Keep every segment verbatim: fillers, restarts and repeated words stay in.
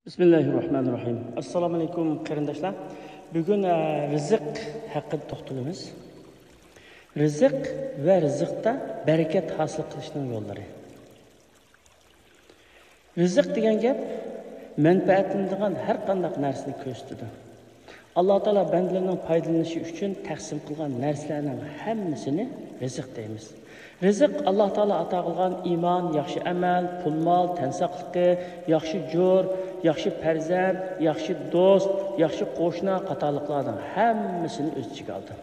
بىسمىللاھىررەھمانىررەھىم. ئەسسالامۇئەلەيكۇم، قېرىنداشلار. بۈگۈن، ئە، رىزىق ھەققىدە توختىلىمىز. رىزىق ۋە رىزىقتا بەرىكەت ھاسىل قىلىشنىڭ يوللىرى. رىزىق دېگەن گەپ مەنپەئەتلىنىدىغان ھەر قانداق نەرسىنى كۆرسىتىدۇ. ئاللا تائالا بەندىلىرىنىڭ پايدىلىنىشى ئۈچۈن تەقسىم قىلغان نەرسىلەرنىڭ ھەممىسىنى رىزىق دەيمىز. رىزىق ئاللا تائالا ئاتا قىلغان ئىمان، ياخشى ئەمەل، پۇل-مال، تەن ساقلىقى، ياخشى جور، ياخشى پەرزەنت، ياخشى دوست، ياخشى قوشنا قاتارلىقلارنىڭ ھەممىسىنى ئۆز ئىچىگە ئالىدۇ.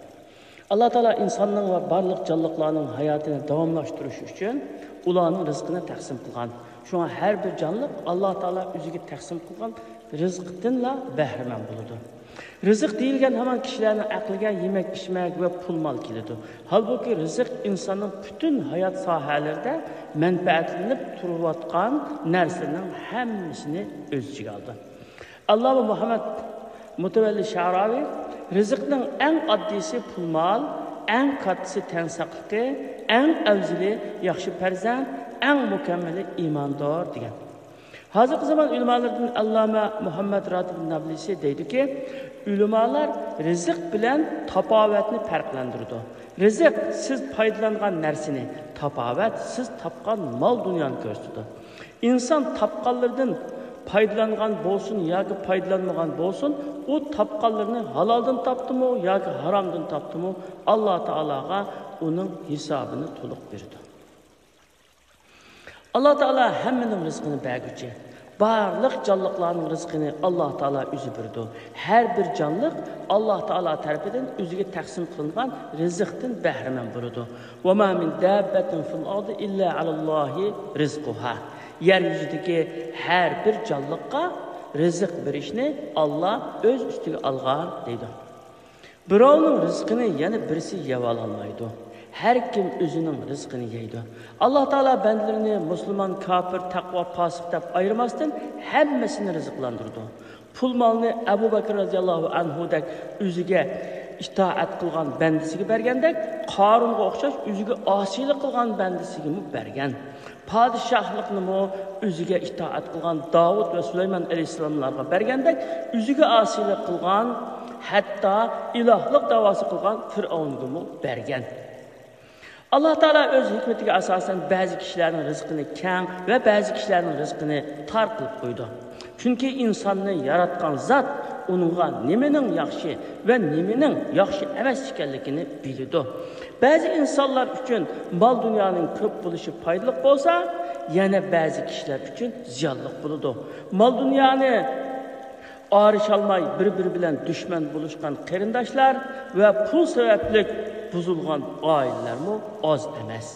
ئاللا تائالا ئىنساننىڭ ۋە بارلىق جانلىقلارنىڭ ھاياتىنى داۋاملاشتۇرۇش ئۈچۈن ئۇلارنىڭ رىزقىنى تەقسىم قىلغان. شۇڭا ھەر بىر جانلىق ئاللا تائالا ئۆزىگە تەقسىم قىلغان رىزىقتىنلا بەھرىمەن بولىدۇ. رىزىق دېيىلگەن ھامان كىشىلەرنىڭ ئەقلىگە يېمەك-ئىچمەك ۋە پۇل-مال كېلىدۇ. ھالبۇكى، رىزىق ئىنساننىڭ پۈتۈن ھايات ساھەلىرىدە مەنپەئەتلىنىپ تۇرۇۋاتقان نەرسىنىڭ ھەممىسىنى ئۆز ئىچىگە ئالىدۇ. ئاللامە مۇھەممەد مۇتەۋەللى شەئراۋى، رىزىقنىڭ ئەڭ ئاددىيسى پۇل-مال، ئەڭ كاتتىسى تەن ساقلىقى، ئەڭ ئەۋزىلى ياخشى پەرزەنت، ئەڭ مۇكەممىلى ئىماندۇر، دېگەن. ھازىرقى زامان ئۆلىمالىرىدىن ئاللامە مۇھەممەد راتىب نابلىسى دەيدۇكى، ئۆلىمالار رىزىق بىلەن تاپاۋەتنى پەرقلەندۈرىدۇ. رىزىق سىز پايدىلانغان نەرسىنى، تاپاۋەت سىز تاپقان مال-دۇنيانى كۆرسىتىدۇ. ئىنسان تاپقانلىرىدىن پايدىلانغان بولسۇن ياكى پايدىلانمىغان بولسۇن، ئۇ تاپقانلىرىنى ھالالدىن تاپتىمۇ ياكى ھارامدىن تاپتىمۇ، ئاللا تائالاغا ئۇنىڭ ھېسابىنى تولۇق بېرىدۇ. ئاللا تائالا ھەممىنىڭ رىزقىنى بەرگۈچى. بارلىق جانلىقلارنىڭ رىزقىنى ئاللا تائالا ئۆزى بېرىدۇ. ھەر بىر جانلىق ئاللا تائالا تەرىپىدىن ئۆزىگە تەقسىم قىلىنغان رىزىقتىن بەھرىمەن بولىدۇ. وما من دابة في الأرض إلا على الله رزقها. يەر يۈزىدىكى ھەر بىر جانلىققا رىزىق بېرىشنى ئاللا ئۆز ئۈستىگە ئالغان، دەيدۇ. بىراۋنىڭ رىزقىنى يەنە بىرسى يەۋالالمايدۇ. ھەر كىم ئۆزىنىڭ رىزقىنى يەيدۇ. ئاللا تائالا بەندىلىرىنى مۇسۇلمان، كاپىر، تەقۋا، پاسىق دەپ ئايرىماستىن، ھەممىسىنى رىزىقلاندۇرىدۇ. پۇل-مالنى ئەبۇ بەكرى رەزىياللاھۇ ئەنھۇدەك ئۆزىگە ئىتائەت قىلغان بەندىسىگە بەرگەندەك، قارۇنغا ئوخشاش ئۆزىگە ئاسىيلىق قىلغان بەندىسىگىمۇ بەرگەن. پادىشاھلىقنىمۇ ئۆزىگە ئىتائەت قىلغان داۋۇت ۋە سۇلايمان ئەلەيھىسسالاملارغا بەرگەندەك، ئۆزىگە ئاسىيلىق قىلغان، ھەتتا ئىلاھلىق دەۋاسى قىلغان پىرئەۋنگىمۇ بەرگەن. ئاللا تائالا ئۆز ھېكمىتىگە ئاساسەن بەزى كىشىلەرنىڭ رىزقىنى كەڭ ۋە بەزى كىشىلەرنىڭ رىزقىنى تار قىلىپ قويىدۇ. چۈنكى ئىنساننى ياراتقان زات ئۇنىڭغا نېمىنىڭ ياخشى ۋە نېمىنىڭ ياخشى ئەمەس ئىكەنلىكىنى بىلىدۇ. بەزى ئىنسانلار ئۈچۈن مال-دۇنيانىڭ كۆپ بولۇشى پايدىلىق بولسا، يەنە بەزى كىشىلەر ئۈچۈن زىيانلىق بولىدۇ. مال-دۇنيانى ئارىشالماي بىر-بىرى بىلەن دۈشمەن بولۇشقان قېرىنداشلار ۋە پۇل سەۋەبلىك بۇزۇلغان ئائىلىلەرمۇ ئاز ئەمەس.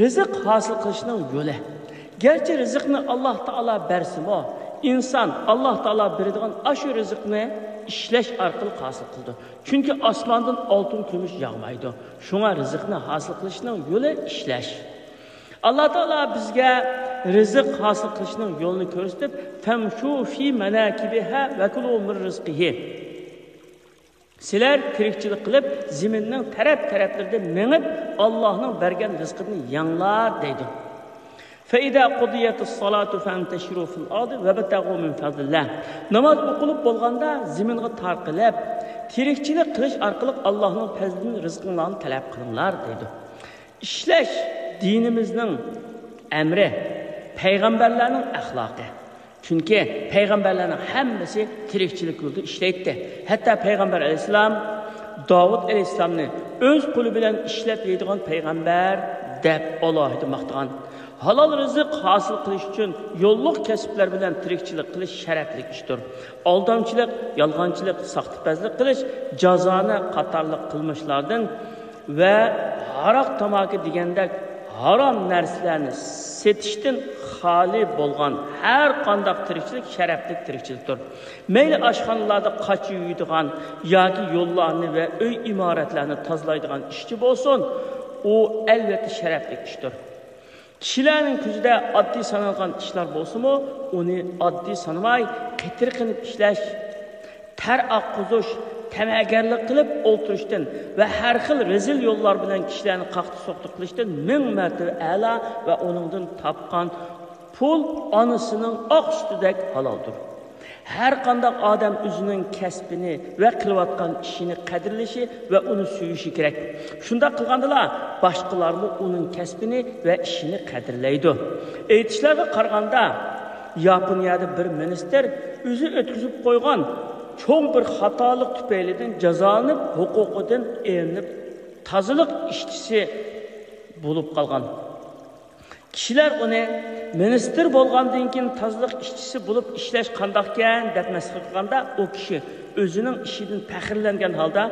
رىزىق ھاسىل قىلىشنىڭ يولى. گەرچە رىزىقنى ئاللا تائالا بەرسىمۇ، ئىنسان ئاللا تائالا بېرىدىغان ئاشۇ رىزىقنى ئىشلەش ئارقىلىق ھاسىل قىلىدۇ. چۈنكى ئاسماندىن ئالتۇن، كۈمۈش ياغمايدۇ. شۇڭا رىزىقنى ھاسىل قىلىشنىڭ يولى ئىشلەش. ئاللا تائالا بىزگە رىزىق ھاسىل قىلىشنىڭ يولىنى كۆرسىتىپ، فەمشۇ فى مەناكىبىھا ۋەكۇلۇ مىن رىزقىھى. سىلەر تىرىكچىلىك قىلىپ، زېمىننىڭ تەرەپ-تەرەپلىرىدە مېڭىپ، ئاللاھنىڭ بەرگەن رىزقىدىن يەڭلار، دەيدۇ. فإذا قضيت الصلاة فانتشروا في الأرض وابتغوا من فضل الله. ناماز ئوقۇلۇپ بولغاندا، زېمىنغا تارقىلىپ، تىرىكچىلىك قىلىش ئارقىلىق ئاللاھنىڭ پەزلىدىن رىزقىڭلارنى تەلەپ قىلىڭلار، دەيدۇ. ئىشلەش دىنىمىزنىڭ ئەمرى، پەيغەمبەرلەرنىڭ ئەخلاقى. چۈنكى پەيغەمبەرلەرنىڭ ھەممىسى تىرىكچىلىك يولىدا ئىشلەيتتى. ھەتتا پەيغەمبەر ئەلەيھىسسالام داۋۇت ئەلەيھىسسالامنى ئۆز قولى بىلەن ئىشلەپ يەيدىغان پەيغەمبەر دەپ ئالاھىدە ماختىغان. ھالال رىزىق ھاسىل قىلىش ئۈچۈن يوللۇق كەسىپلەر بىلەن تىرىكچىلىك قىلىش شەرەپلىك ئىشتۇر. ئالدامچىلىق، يالغانچىلىق، ساختىپەزلىك قىلىش جازانە قاتارلىق قىلمىشلاردىن ۋە ھاراق، تاماكا دېگەندەك ھارام نەرسىلەرنى سېتىشتىن خالىي بولغان ھەر قانداق تىرىكچىلىك شەرەپلىك تىرىكچىلىكتۇر. مەيلى ئاشخانىلاردا قاچا يۇيىدىغان ياكى يوللارنى ۋە ئۆي ئىمارەتلەرنى تازىلايدىغان ئىشچى بولسۇن، ئۇ ئەلۋەتتە شەرەپلىك ئىشتۇر. كىشىلەرنىڭ كۆزىدە ئاددىي سانالغان ئىشلار بولسىمۇ، ئۇنى ئاددىي سانىماي، قېتىرقىنىپ ئىشلەش، تەر ئاققۇزۇش، تەمەگەرلىك قىلىپ ئولتۇرۇشتىن ۋە ھەر خىل رەزىل يوللار بىلەن كىشىلەرنى قاقتى-سوقتى قىلىشتىن مىڭ مەرتىۋە ئەلا ۋە ئۇنىڭدىن تاپقان پۇل ئانىسىنىڭ ئاق سۈتىدەك ھالالدۇر. ھەر قانداق ئادەم ئۆزىنىڭ كەسپىنى ۋە قىلىۋاتقان ئىشىنى قەدىرلىشى ۋە ئۇنى سۆيۈشى كېرەك. شۇنداق قىلغاندىلا، باشقىلارمۇ ئۇنىڭ كەسپىنى ۋە ئىشىنى قەدىرلەيدۇ. ئېيتىشلارغا قارىغاندا، ياپونىيەدە بىر مىنىستىر ئۆزى ئۆتكۈزۈپ قويغان چوڭ بىر خاتالىق تۈپەيلىدىن جازالىنىپ، ھوقۇقىدىن ئېلىنىپ، تازىلىق ئىشچىسى بولۇپ قالغان. كىشىلەر ئۇنى مىنىستىر بولغاندىن كېيىن تازىلىق ئىشچىسى بولۇپ ئىشلەش قانداقكەن دەپ مەسخىرە قىلغاندا، ئۇ كىشى ئۆزىنىڭ ئىشىدىن پەخىرلەنگەن ھالدا،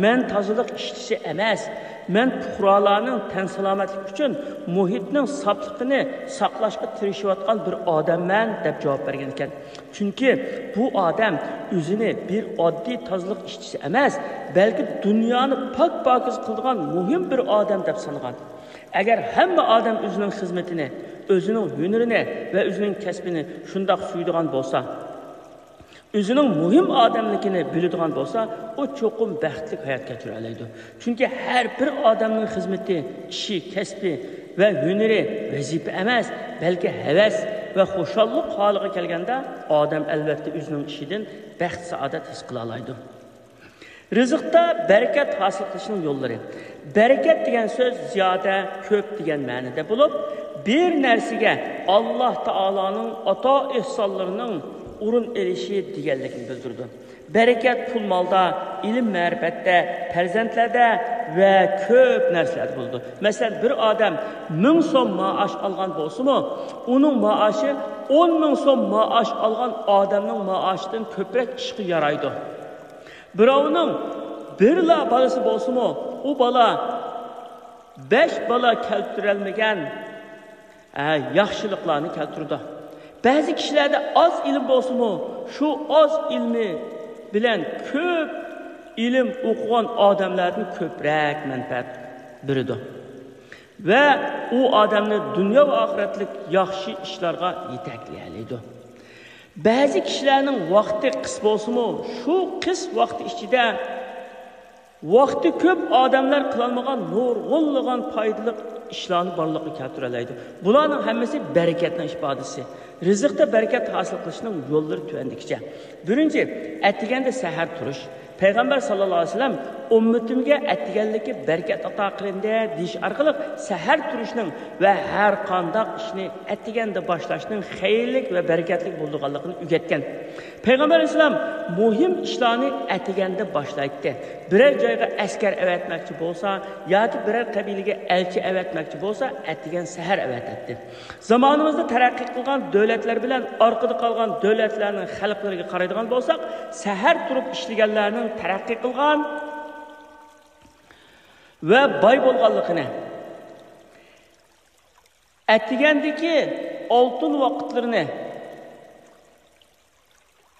مەن تازىلىق ئىشچىسى ئەمەس، مەن پۇقرالارنىڭ تەن سالامەتلىكى ئۈچۈن مۇھىتنىڭ ساپلىقىنى ساقلاشقا تىرىشىۋاتقان بىر ئادەممەن دەپ جاۋاب بەرگەن ئىكەن. چۈنكى بۇ ئادەم ئۆزىنى بىر ئاددىي تازىلىق ئىشچىسى ئەمەس، بەلكى دۇنيانى پاك-پاكىز قىلىدىغان مۇھىم بىر ئادەم دەپ سانىغان. ئەگەر ھەممە ئادەم ئۆزىنىڭ خىزمىتىنى، ئۆزىنىڭ ھۈنىرىنى ۋە ئۆزىنىڭ كەسپىنى شۇنداق سۆيىدىغان بولسا، ئۆزىنىڭ مۇھىم ئادەملىكىنى بىلىدىغان بولسا، ئۇ چوقۇم بەختلىك ھايات كەچۈرەلەيدۇ. چۈنكى ھەر بىر ئادەمنىڭ خىزمىتى، ئىشى، كەسپى ۋە ھۈنىرى ۋەزىپە ئەمەس، بەلكى ھەۋەس ۋە خۇشاللىق ھالىغا كەلگەندە، ئادەم ئەلۋەتتە ئۆزىنىڭ ئىشىدىن بەخت-سائادەت ھېس قىلالايدۇ. رىزىقتا بەرىكەت ھاسىل قىلىشنىڭ يوللىرى. بەرىكەت دېگەن سۆز زىيادە، كۆپ دېگەن مەنىدە بولۇپ، بىر نەرسىگە ئاللاھ تائالانىڭ ئاتا ئېھسانلىرىنىڭ ئورۇن ئېلىشى دېگەنلىكنى بىلدۈرىدۇ. بەرىكەت پۇل-مالدا، ئىلىم-مەرىپەتتە، پەرزەنتلەردە ۋە كۆپ نەرسىلەردە بولىدۇ. مەسىلەن، بىر ئادەم مىڭ سوم مائاش ئالغان بولسىمۇ، ئۇنىڭ مائاشى ئون مىڭ سوم مائاش ئالغان ئادەمنىڭ مائاشىدىن كۆپرەك ئىشقا يارايدۇ. بىراۋنىڭ بىرلا بالىسى بولسىمۇ، ئۇ بالا بەش بالا كەلتۈرەلمىگەن، ئە، ياخشىلىقلارنى كەلتۈرىدۇ. بەزى كىشىلەردە ئاز ئىلىم بولسىمۇ، شۇ ئاز ئىلمى بىلەن كۆپ ئىلىم ئوقۇغان ئادەملەردىن كۆپرەك مەنپەئەت بېرىدۇ. ۋە ئۇ ئادەمنى دۇنيا ۋە ئاخىرەتلىك ياخشى ئىشلارغا يېتەكلىيەلەيدۇ. بەزى كىشىلەرنىڭ ۋاقتى قىس بولسىمۇ، شۇ قىس ۋاقتى ئىچىدە ۋاقتى كۆپ ئادەملەر قىلالمىغان نۇرغۇنلىغان پايدىلىق ئىشلارنى بارلىققا كەلتۈرەلەيدۇ. بۇلارنىڭ ھەممىسى بەرىكەتنىڭ ئىپادىسى. رىزىقتا بەرىكەت ھاسىل قىلىشنىڭ يوللىرى تۆۋەندىكىچە. بىرىنچى، ئەتىگەندە سەھەر تۇرۇش. پەيغەمبەر ساللاللاھۇ ئەلەيھى ۋەسەللەم، ئۈممىتىمگە ئەتىگەنلىكى بەرىكەت ئاتا قىلىندى، دېيىش ئارقىلىق سەھەر تۇرۇشنىڭ ۋە ھەر قانداق ئىشنى ئەتىگەندە باشلاشنىڭ خەيرلىك ۋە بەرىكەتلىك بولىدىغانلىقىنى ئۆگەتكەن. پەيغەمبەر ئەلەيھىسسالام مۇھىم ئىشلارنى ئەتىگەندە باشلايتتى. بىرەر جايغا ئەسكەر ئەۋەتمەكچى بولسا ياكى بىرەر قەبىلىگە ئەلچى ئەۋەتمەكچى بولسا، ئەتىگەن سەھەر ئەۋەتەتتى. زامانىمىزدا تەرەققىي قىلغان دۆلەتلەر بىلەن ئارقىدا قالغان دۆلەتلەرنىڭ خەلقلىرىگە قارايدىغان بولساق، سەھەر تۇرۇپ ئىشلىگەنلەرنىڭ تەرەققىي قىلغان ۋە باي بولغانلىقىنى، ئەتىگەندىكى ئالتۇن ۋاقىتلىرىنى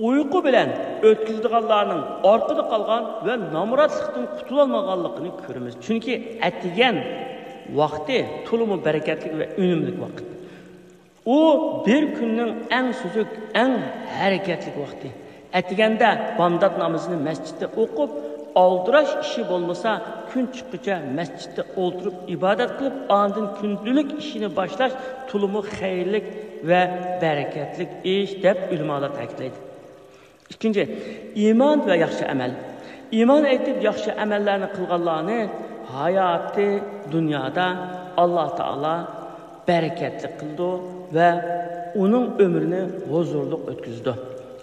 ئۇيقۇ بىلەن ئۆتكۈزىدىغانلارنىڭ ئارقىدا قالغان ۋە نامراتلىقتىن قۇتۇلالمىغانلىقىنى كۆرىمىز. چۈنكى ئەتىگەن ۋاقتى تولىمۇ بەرىكەتلىك ۋە ئۈنۈملۈك ۋاقىت. ئۇ بىر كۈننىڭ ئەڭ سۈزۈك، ئەڭ ھەرىكەتلىك ۋاقتى. ئەتىگەندە بامدات نامىزىنى مەسچىتتە ئوقۇپ، ئالدىراش ئىشى بولمىسا، كۈن چىققۇچە مەسچىتتە ئولتۇرۇپ ئىبادەت قىلىپ، ئاندىن كۈندىلىك ئىشىنى باشلاش تولىمۇ خەيرلىك ۋە بەرىكەتلىك ئىش، دەپ ئۆلىمالار تەكىتلەيدۇ. ئىككىنچى، ئىمان ۋە ياخشى ئەمەل. ئىمان ئېيتىپ، ياخشى ئەمەللەرنى قىلغانلارنى ھاياتى دۇنيادا ئاللا تائالا بەرىكەتلىك قىلىدۇ ۋە ئۇنىڭ ئۆمرىنى ھۇزۇرلۇق ئۆتكۈزىدۇ.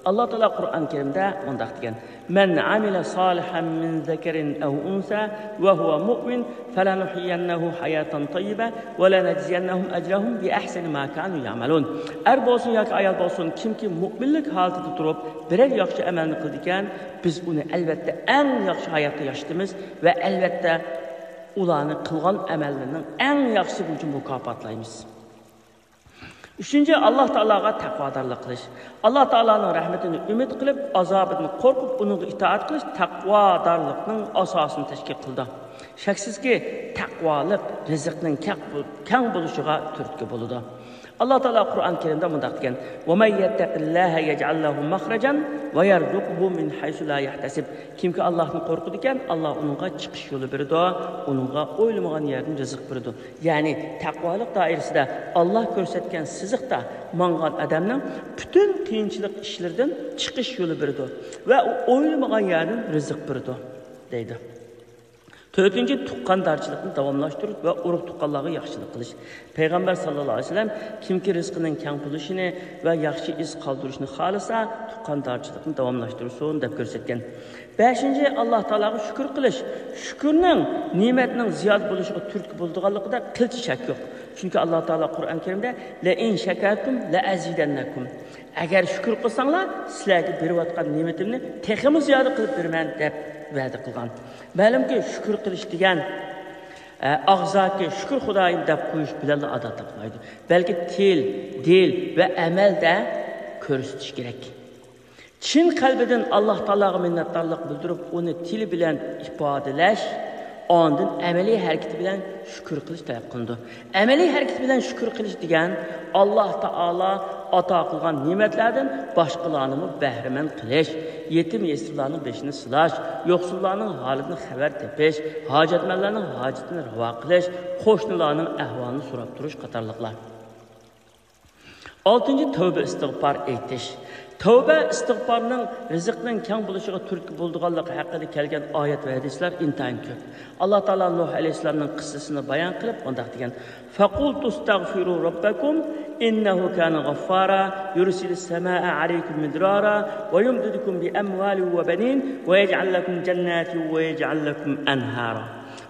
ئاللا تائالا قۇرئان كەرىمدە مۇنداق دېگەن: مَنْ عَمِلَ صَالِحًا مِنْ ذَكَرٍ أَوْ أُنْثَىٰ وَهُوَ مُؤْمِنٌ فَلَنُحْيِيَنَّهُ حَيَاةً طَيِّبَةً وَلَنَجْزِيَنَّهُمْ أَجْرَهُمْ بِأَحْسَنِ مَا كَانُوا يَعْمَلُونَ. ئەر بولسۇن ياكى ئايال بولسۇن، كىمكى مۇئمىنلىك ھالىتىدە تۇرۇپ، بىرەر ياخشى ئەمەلنى قىلىدىكەن، بىز ئۇنى ئەلۋەتتە ئەڭ ياخشى ھاياتتا ياشىتىمىز ۋە ئەلۋەتتە ئۇلارنى قىلغان ئەمەللىرىنىڭ ئەڭ ياخشىسى بويىچە مۇكاپاتلايمىز. ئۈچىنچى، ئاللا تائالاغا تەقۋادارلىق قىلىش. ئاللا تائالانىڭ رەھمىتىنى ئۈمىد قىلىپ، ئازابىدىن قورقۇپ، ئۇنىڭغا ئىتائەت قىلىش تەقۋادارلىقنىڭ ئاساسىنى تەشكىل قىلىدۇ. شەكسىزكى، تەقۋالىق رىزىقنىڭ كەق-، كەڭ بولۇشىغا تۈرتكە بولىدۇ. ئاللا تائالا قۇرئان كەرىمدە مۇنداق دېگەن: «ومن يتق الله يجعل له مخرجا ويرزقه من حيث لا يحتسب.» كىمكى ئاللاھتىن قورقىدىكەن، ئاللا ئۇنىڭغا چىقىش يولى بېرىدۇ، ئۇنىڭغا ئويلىمىغان يەردىن رىزىق بېرىدۇ. يەنى تەقۋالىق دائىرىسىدە ئاللا كۆرسەتكەن سىزىقتا ماڭغان ئادەمنىڭ پۈتۈن قىيىنچىلىق ئىشلىرىدىن چىقىش يولى بېرىدۇ ۋە ئۇ ئويلىمىغان يەردىن رىزىق بېرىدۇ، دەيدۇ. تۆتىنچى، تۇغقاندارچىلىقنى داۋاملاشتۇرۇش ۋە ئۇرۇق-تۇغقانلارغا ياخشىلىق قىلىش. پەيغەمبەر ساللاللاھۇ ئەلەيھى ۋەسەللەم كىمكى رىزقىنىڭ كەڭ بولۇشىنى ۋە ياخشى ئىز قالدۇرۇشنى خالىسا، تۇغقاندارچىلىقنى داۋاملاشتۇرسۇن، دەپ كۆرسەتكەن. بەشىنچى، ئاللا تائالاغا شۈكۈر قىلىش. شۈكۈرنىڭ نېمەتنىڭ زىيادە بولۇشىغا تۈرتكە بولىدىغانلىقىدا قىلچە شەك يوق. چۈنكى ئاللا تائالا قۇرئان كەرىمدە: «لئن شكرتم لأزيدنكم.» ئەگەر شۈكۈر قىلساڭلار، سىلەرگە بېرىۋاتقان نېمىتىمنى تېخىمۇ زىيادە قىلىپ بېرىمەن، دەپ ۋەدە قىلغان. مەلۇمكى، شۈكۈر قىلىش دېگەن، ئە، ئاغزاكى «شۈكۈر خۇدايىم» دەپ قويۇش بىلەنلا ئادا تاپمايدۇ، بەلكى تىل، دىل ۋە ئەمەلدە كۆرسىتىش كېرەك. چىن قەلبىدىن ئاللا تائالاغا مىننەتدارلىق بىلدۈرۈپ، ئۇنى تىل بىلەن ئىپادىلەش، ئاندىن ئەمەلىي ھەرىكىتى بىلەن شۈكۈر قىلىش تەلەپ قىلىنىدۇ. ئەمەلىي ھەرىكىتى بىلەن شۈكۈر قىلىش دېگەن، ئاللا تائالا ئاتا قىلغان نېمەتلەردىن باشقىلارنىمۇ بەھرىمەن قىلىش، يېتىم-يېسىرلارنىڭ بېشىنى سىلاش، يوقسۇللارنىڭ ھالىدىن خەۋەر تېپىش، ھاجەتمەنلەرنىڭ ھاجىتىنى راۋا قىلىش، قوشنىلارنىڭ ئەھۋالىنى سوراپ تۇرۇش قاتارلىقلار. ئالتىنچى، تەۋبە ئىستىغپار ئېيتىش. تەۋبە ئىستىغپارنىڭ رىزىقنىڭ كەڭ بولۇشىغا تۈرتكە بولىدىغانلىقى ھەققىدە كەلگەن ئايەت ۋە ھەدىسلەر ئىنتايىن كۆپ. ئاللا تائالا نۇھ ئەلەيھىسسالامنىڭ قىسسىسىنى بايان قىلىپ مۇنداق دېگەن: فقلت استغفروا ربكم إنه كان غفارا يرسل السماء عليكم مدرارا ويمددكم بأموال وبنين ويجعل لكم جنات ويجعل لكم أنهارا.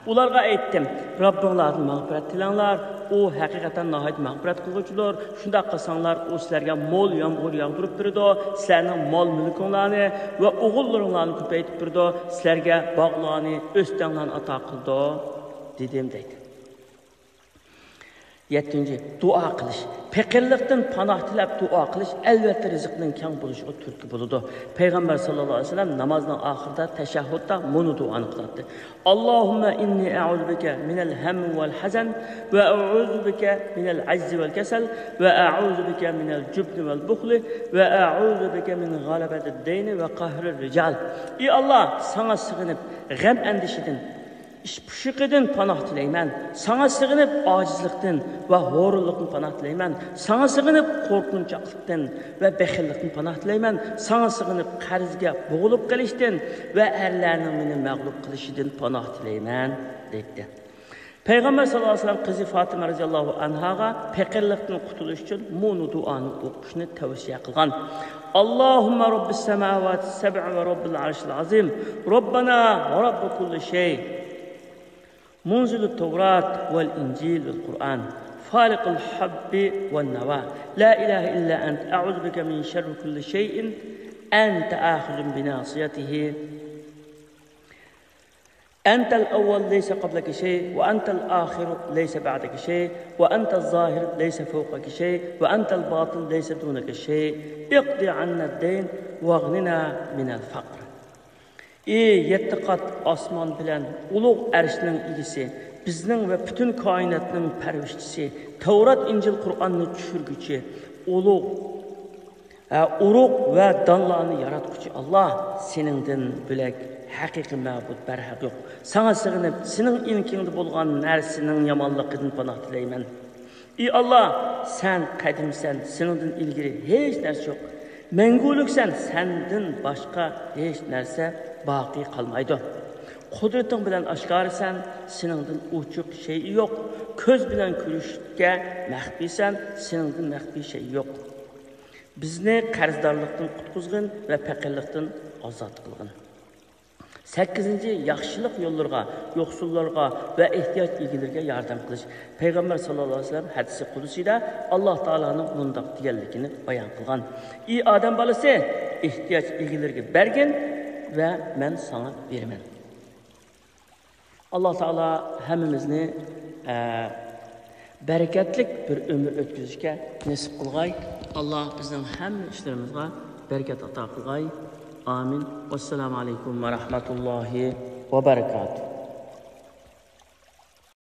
ئۇلارغا ئېيتتىم، رەببىڭلاردىن مەغپىرەت تىلەڭلار، ئۇ ھەقىقەتەن ناھايىتى مەغپىرەت قىلغۇچىدۇر. شۇنداق قىلساڭلار، ئۇ سىلەرگە مول يامغۇر ياغدۇرۇپ بېرىدۇ، سىلەرنىڭ مال-مۈلكۈڭلارنى ۋە ئوغۇللىرىڭلارنى كۆپەيتىپ بېرىدۇ، سىلەرگە باغلارنى، ئۆستەڭلارنى ئاتا قىلىدۇ، دېدىم، دەيدۇ. يەتتىنچى، دۇئا قىلىش. پېقىرلىقتىن پاناھ تىلەپ دۇئا قىلىش، ئەلۋەتتە، رىزىقنىڭ كەڭ بولۇشىغا تۈرتكە بولىدۇ. پەيغەمبەر ساللاللاھۇ ئەلەيھى ۋەسەللەم نامازنىڭ ئاخىرىدا، تەشەھھۇدتا مۇنۇ دۇئانى قىلاتتى: اللهم إني أعوذ بك من الهم والحزن، وأعوذ بك من العجز والكسل، وأعوذ بك من الجبن والبخل، وأعوذ بك من غلبة الدين وقهر الرجال. ئى ئاللا، ساڭا سېغىنىپ، غەم ئەندىشىدىن، ئىش پۇشۇقىدىن پاناھ تىلەيمەن. ساڭا سېغىنىپ، ئاجىزلىقتىن ۋە ھورۇنلۇقتىن پاناھ تىلەيمەن. ساڭا سېغىنىپ، قورقۇنچاقلىقتىن ۋە بېخىللىقتىن پاناھ تىلەيمەن. ساڭا سېغىنىپ، قەرزگە بوغۇلۇپ قېلىشتىن ۋە ئەرلەرنىڭ مېنى مەغلۇپ قىلىشىدىن پاناھ تىلەيمەن، دەيتتى. پەيغەمبەر ساللاللاھۇ ئەلەيھى ۋەسەللەم قىزى فاتىمە رەزىياللاھۇ ئەنھاغا پېقىرلىقتىن قۇتۇلۇش ئۈچۈن مۇنۇ دۇئانى ئوقۇشنى تەۋسىيە قىلغان: اللهم رب السماوات السبع ورب العرش العظيم، ربنا ورب كل شيء، منزل التوراة والإنجيل والقرآن، فالق الحب والنوى، لا إله إلا أنت، أعوذ بك من شر كل شيء أنت آخذ بناصيته. أنت الأول ليس قبلك شيء، وأنت الآخر ليس بعدك شيء، وأنت الظاهر ليس فوقك شيء، وأنت الباطن ليس دونك شيء. اقض عنا الدين واغننا من الفقر. ئى يەتتە قات ئاسمان بىلەن ئۇلۇغ ئەرشنىڭ ئىگىسى، بىزنىڭ ۋە پۈتۈن كائىناتنىڭ پەرۋىشچىسى، تەۋرات، ئىنجىل، قۇرئاننى چۈشۈرگۈچى، ئۇلۇغ ھە، ئۇرۇق ۋە دانلارنى ياراتقۇچى ئاللا، سېنىڭدىن بۆلەك ھەقىقىي مەبۇد بەرھەق يوق. ساڭا سېغىنىپ، سېنىڭ ئىلكىڭدە بولغان نەرسىنىڭ يامانلىقىدىن پاناھ تىلەيمەن. ئى ئاللا، سەن قەدىمسەن، سېنىڭدىن ئىلگىرى ھېچ نەرسە يوق. مەڭگۈلۈكسەن، سەندىن باشقا ھېچ نەرسە باقىي قالمايدۇ. قۇدرىتىڭ بىلەن ئاشكارىسەن، سېنىڭدىن ئوچۇق شەيئى يوق. كۆز بىلەن كۆرۈشكە مەخپىيسەن، سېنىڭدىن مەخپىي شەيئى يوق. بىزنى قەرزدارلىقتىن قۇتقۇزغىن ۋە پەقىرلىقتىن ئازاد قىلغىن. سەككىزىنچى، ياخشىلىق يوللىرىغا، يوقسۇللارغا ۋە ئېھتىياج ئىگىلىرىگە ياردەم قىلىش. پەيغەمبەر ساللاللاھۇ ئەلەيھى ۋەسەللەم ھەدىسى قۇدسىيدا ئاللا تائالانىڭ مۇنداق دېگەنلىكىنى بايان قىلغان: ئى ئادەم بالىسى، ئېھتىياج ئىگىلىرىگە بەرگىن ۋە مەن ساڭا بېرىمەن. ئاللا تائالا ھەممىمىزنى، ئە، بەرىكەتلىك بىر ئۆمۈر ئۆتكۈزۈشكە نېسىپ قىلغاي. ئاللا بىزنىڭ ھەممە ئىشلىرىمىزغا بەرىكەت ئاتا قىلغاي. ئامىن. ۋەسسالامۇ ئەلەيكۇم ۋە رەھمەتۇللاھى ۋە بەرىكاتۇھ.